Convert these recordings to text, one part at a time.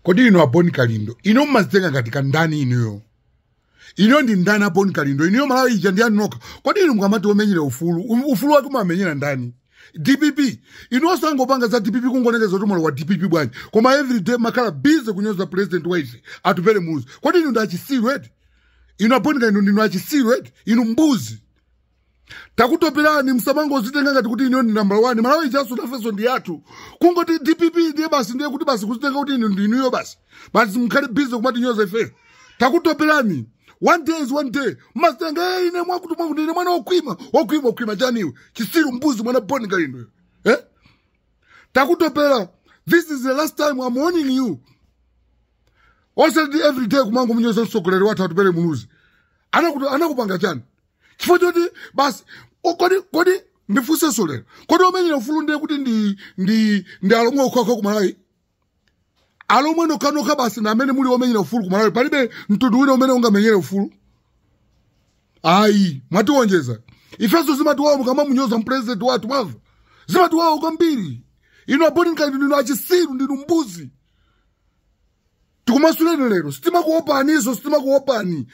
Kodi inu a Bon Kalindo, inu mmazitenga ngati kandani inuyo? Inu ndi ndani a Bon Kalindo? Inuyo Malawi ija ndi anu nokha. Kodi inu mukamati omenyera ufulu, ufulu wake mumamenyera ndani? DPP. Inu osangopanga za DPP kungonekeza kuti mwalo wa DPP bwanji. Koma every day makhala busy kunyoza president wa ife, Atupele Muluzi. Kodi inu ndi achisiru eti? Inu a Bon Kalindo ndinu achisiru eti? Inu mbuzi. Takutoperani, msamangozitenga ngati kuti inu ndi number 1. Malawi ijaso nafeso ndi yathu. Kungoti DPP ndiye basi, ndiye kuti basi kuzitenga kuti inu ndinuyo basi. Basi mkhale busy kumati nyoza ife. Takutoperani. One day is one day. Mazitenga, ine mwakuti mwakuti ine mwana wokhwima, wokhwima, wokhwima chaniwe. Chisiru mbuzi mwana Bon Kalindo. Takutopera. This is the last time I'm warning you. Also every day kumango munyoza mtsogoleri wathu Atupele Muluzi. Anakupanga chani? Chifukwa choti basi, kodi ndifunsenso lero. Kodi omenyera ufulu ndiye kuti ndi alomwe okhakha ku Malawi? Alomwe nokhanokha basi na amene muli omenyera ufulu ku Malawi. Palibe mtundu wina umene ungamenyere ufulu. Ayi, mwatiwonjeza. Ifeso zimatiwawa mukamamunyoza mpresident wathu, mwamva? Zimatiwawa kwambiri. Inu a Bon Kalindo ndinu achisiru, ndinu mbuzi. Tikumasuleni lero, sitimakuopaniso, sitimakuopani.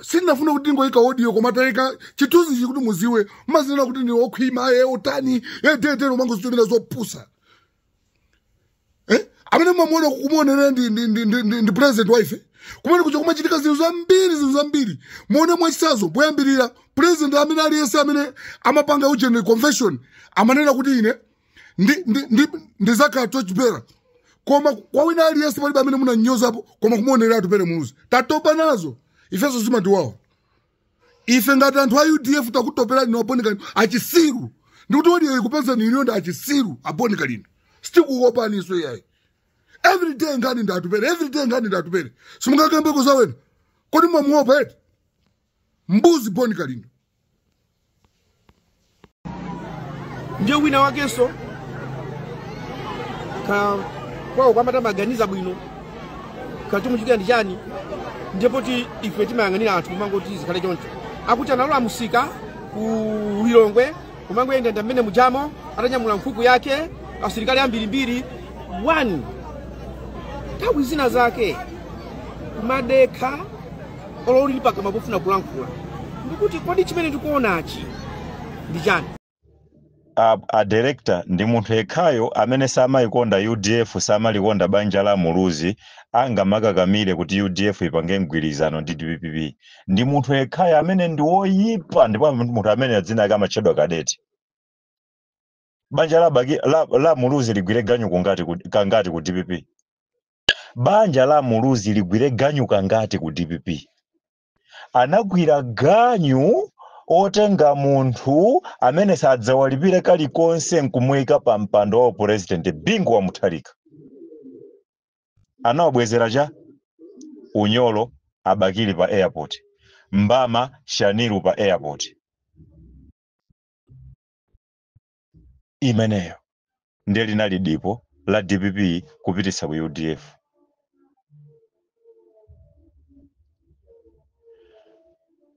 Sindinafuna kuti ndingoyika audio, koma tayika chithunzi ichi kuti muziwe. Mumazinena kuti ndi okhwima, otani, tetero, umangozitumira zopusa. Amene mumamuona kumuonera ndi president wa ife. Kumene kuja kumachitika zinthu zambiri, zinthu zambiri. Muone mwachisazo, poyambirira, president amene aliyense amene amapanga ujeni convention, amanena kuti ine ndizakhala torchbearer. Koma kwa wina aliyense palibe amene munanyozapo, koma kumuonera Atupele Muluzi. Tatopa nazo. Ifeso zimatiwawa. Ife ngati anthu a UDF takutoperani inu a Bon Kalindo achisiru. Ndikuti audio ikupeza ni ndi achisiru a Bon Kalindo. Sitikuopaniso iyayi. Every day ngani ndi Atupele, every day ngani ndi Atupele. Simungakambeko zawena. Kodi mwamuopa eti? Mbuzi Bon Kalindo. Ndiye wina wakenso ka kwawo kwamata maganiza bwino kachomuchitika ndi chani, ndipo ti ife timayang'anira anthu kumangoti zikhale choncho. Akuti analola musika ku Lilongwe kumangoyenda mmene mujamo atanyamula nkhuku yake asilikali ambirimbiri. 1 nthawi zina zake kumadekha ololi pakamwa pofuna kulankhula ndikuti kodi chimene ndikuonachi ndi chani? A director ndi munthu yekhayo amene samayikonda UDF, samalikonda banja la Muluzi, angamakakamire kuti UDF ipange mgwirizano ndi DPP. Ndi munthu yekhayo amene ndi woyipa, ndipo munthu amene dzina lake amatchedwa Kadeti. Banja la Muluzi ligwire ganyu kangati ku DPP? Banja la Muluzi ligwire ganyu kangati ku DPP? Anagwira ganyu otenga munthu amene sadzawalipira kalikonse nkumuyika pa mpando wa president Bingu wa Mutharika. Anawabwezera cha unyolo abakili pa airport, mbama Shaniru pa airport. Imeneyo ndiye linali dipo la DPP kupititsa ku UDF.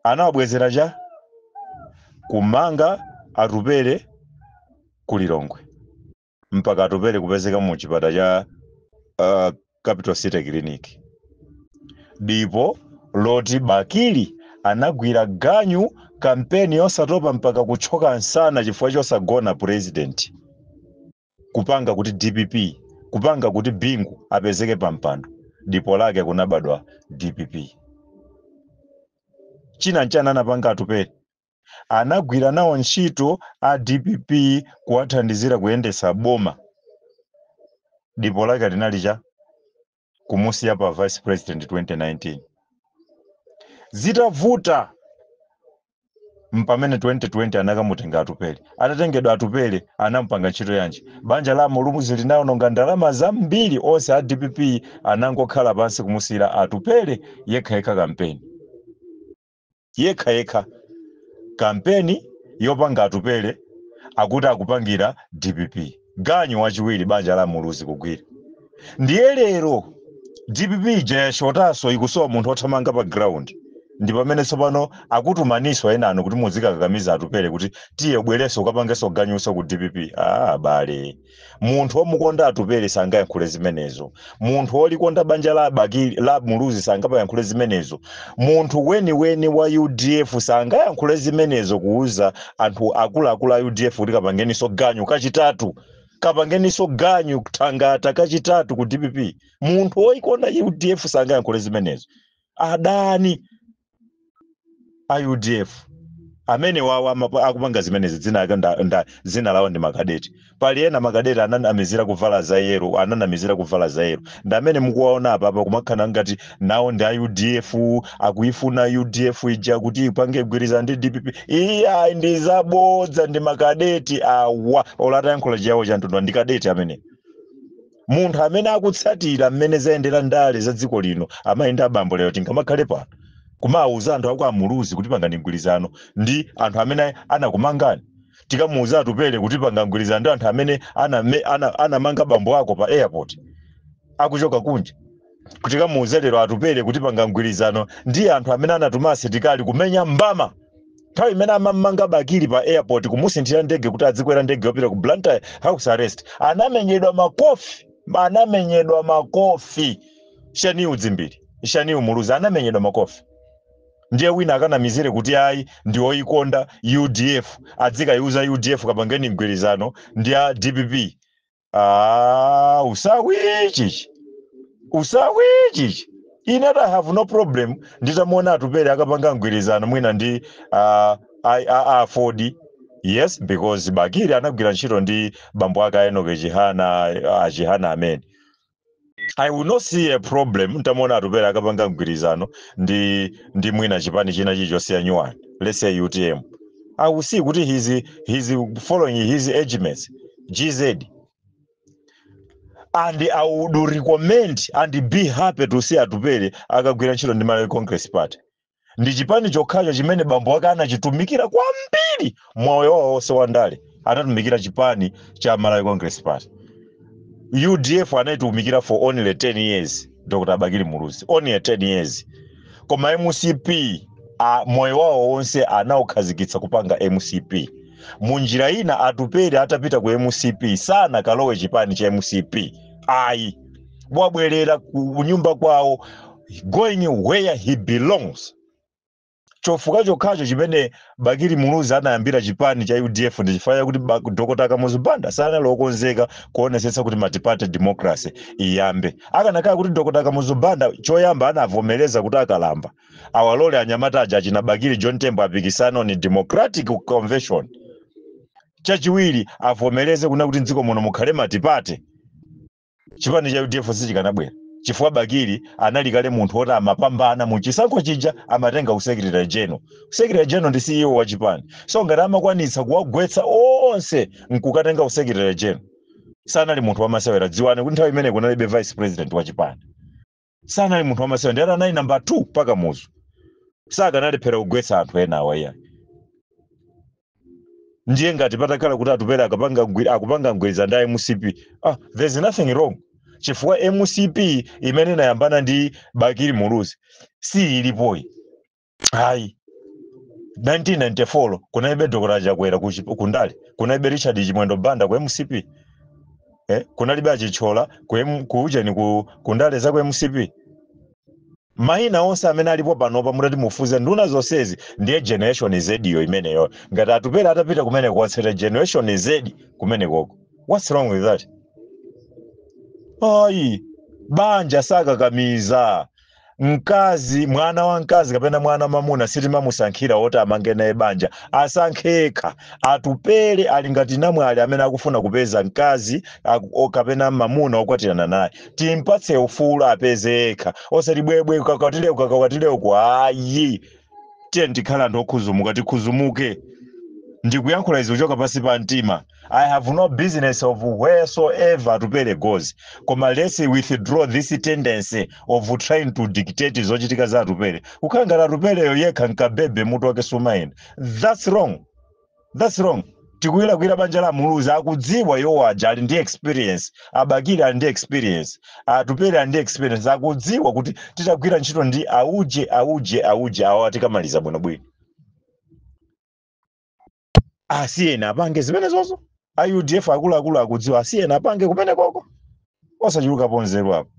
Anawabwezera cha kumanga Atupele ku Lilongwe mpaka Atupele kupezeka mu chipata cha Capital City Clinic. Dipo loti Bakili anagwira ganyu kampeni yosatopa mpaka kuchoka nsana chifukwa chosagona president, kupanga kuti DPP, kupanga kuti Bingu apezeke pa mpando. Dipo lake kunabadwa DPP. China nchana anapanga Atupele, anagwira nawo ntchito a DPP kuwathandizira kuyendesa boma. Dipo lake linali cha kumusiya pa vice president 2019. Zitavuta mpamene 2020 anakamutenga Atupele. Atatengedwa Atupele anampanga ntchito yanji? Banja la Muluzi linaononga ndalama zambiri, onse a DPP anangokhala pansi kumusiyira Atupele yekha yekha kampeni. Yekha yekha kampeni yopanga Atupele akuti akupangira DPP. Ganyu wachiwiri banja la Muluzi kugwira. Ndiye lero DPP ija yashotanso ikusowa munthu othamanga pa ground. Ndi pamene tsopano akutumaninso enanu kuti muzikakamiza Atupele kuti tiye ubwerenso ukapangenso ganyuso ku DPP. Ah, abale, munthu womukonda Atupele sangayankhule zimenezo. Munthu wolikonda banja la Bakili la Muluzi sangapayankhule zimenezo. Munthu weniweni wa UDF sangayankhule zimenezo, kuuza anthu akuluakulu a UDF kuti kapangeninso ganyu kachitatu, kapangeninso ganyu thangata kachitatu ku DPP. Munthu woikonda UDF sangayankhule zimenezo. Adani a UDF amene wawo akupanga zimenezi, dzina ake dzina lawo ndi makadeti. Pali ena makadeti ananamizira kuvala za yellow, ananamizira kuvala za yellow, ndi amene mukuwaona apa apa kumakhala ngati nawo ndi a UDF, akuifuna UDF ija kuti ipange gwirizana ndi DPP. Iya, ndi zabodza, ndi makadeti awa. Ola atayankhula chiyawo cha mtundu, ndi kadeti amene munthu amene akutsatira mmene zayendera ndale za dziko lino. Amayenda abambo lero tingamakhale pano kumawuza anthu aku amuluzi kuti pangani mgwirizano ndi anthu amene anakumangani? Tikamuuza Atupele kuti panga mgwirizano ndi anthu amene anamanga bambo ako pa airport akuchoka kunja? Tikamuuza lero Atupele kuti panga mgwirizano ndi anthu amene anatuma asilikali kumenya mbama nthawi imene amamanga Bakili pa airport, kumusinthira ndege kuti adzikwera ndege yopita ku Blantyre, house arrest? Anamenyedwa makofi, anamenyedwa makofi. Shaniu Dzimbiri, Shaniu Muluzi anamenyedwa makofi. Ndiye wina akanamizire kuti ayi, ndi oyikonda UDF, adzikayiuza UDF kapangeni mgwirizano ndi a DPP. Ah, usawi chichi, usawi chichi. Ine I have no problem nditamuona Atupele akapanga mgwirizano mwina ndi a Ford, yes, because Bakili anagwira ntchito ndi bambo ake a Enoch Chihana, a Chihana amene. I will not see a problem ntamuona Atupele akapanga mgwirizano ndi mwina chipani china chilichonse ya nyuwani, let's say UTM. I will see kuti he's following his age mates GZ, and I would recommend and be happy to see Atupele akagwira ntchito ndi Malawi Congress Party. Ndi chipani chokhacho chimene bambo ake anachitumikira kwambiri moyo wawo wonse wandale, anatumikira chipani cha Malawi Congress Party. UDF anayitumikira for only 10 years, Dr. Bakili Muluzi, only 10 years. Koma MCP, moyo wawo wonse anawukhazikitsa kupanga MCP. Munjira ina, Atupele atapita ku MCP, sanakalowe chipani cha MCP ayi, wabwerera ku nyumba kwawo, going where he belongs. Chofuka chokhacho chimene Bakili Muluzi anayambira chipani cha UDF ndi chifukwa chakuti Dr. Kamuzu Banda sanali okonzeka kuonesetsa kuti multi-party democracy iyambe. Akanakhala kuti Dr. Kamuzu Banda choyamba anavomereza kuti akalamba awalole anyamata aja achina Bakili, John Tembo apikisano ni democratic convention, chachiwiri avomereze kuna kuti mdziko muno mukhale multi-party, chipani cha UDF sichikanabwera, chifukwa Bakili anali kale munthu woti amapambana mu chisankho chija, amatenga usecretary general. Secretary general ndi CEO wa chipani, so ngati amakwanitsa kuwagwetsa onse nkukatenga usecretary general, sanali munthu wamasewera. Dziwani kuti nthawi imene kunalibe vice president wa chipani, sanali munthu wamasewera. Ndi anali namba 2 paka Muzu, sakanalephera kugwetsa anthu ena awa, iyayi. Ndiye ngati patakhala kuti Atupele akupanga mgwirizano ndi MCP, ah, there's nothing wrong, chifukwa MCP imene inayambana ndi Bakili Muluzi si ilipoyi ayi. 1994 kunalibe Dr. Chakwera kundale, kunalibe Richard Chimwendo Banda ku MCP, kunalibe Achichola ku ujeni, ku ndale za ku MCP. Mayina onse amene alipo panopa, mutati mufuze nduna zonsezi, ndiye Generation Z yo imeneyo. Ngati Atupele atapita kumene kuwatseta Generation Z kumenekoko, what's wrong with that? Ayi, banja sakakamiza. Mkazi, mwana wa mkazi kapena mwana mamuna sitimamusankhira woti amange naye banja, asankhekha. Atupele ali ngati namwali amene akufuna kupeza mkazi kapena mamuna okwatirana naye. Timpatse ufulu apeze yekha, osati bwebwe kakakwatire kakakwatire uko, ayi. Tiye tikhale anthu okhuzumuka, tikhuzumuke. Ndikuyankhula izi kuchoka pansi pa mtima. I have no business of wheresoever Atupele goes, koma let's withdraw this tendency of trying to dictate zochitika za Atupele, kukhala ngati Atupeleyo yekha nkabebe, mutu wake sumayenda. That's wrong, that's wrong. Tikuyilakwira banja la Muluzi. Akudziwa iwo aja, ali ndi experience. Abakili ali ndi experience, Atupere ali ndi experience. Akudziwa kuti titagwira ntchito ndi auje auje auje awa, tikamaliza bwinobwino. Asiyeni apange zimenezozo. A UDF akuluakulu akudziwa, asiyeni apange kumene koko, osachulukapo nzeru apo.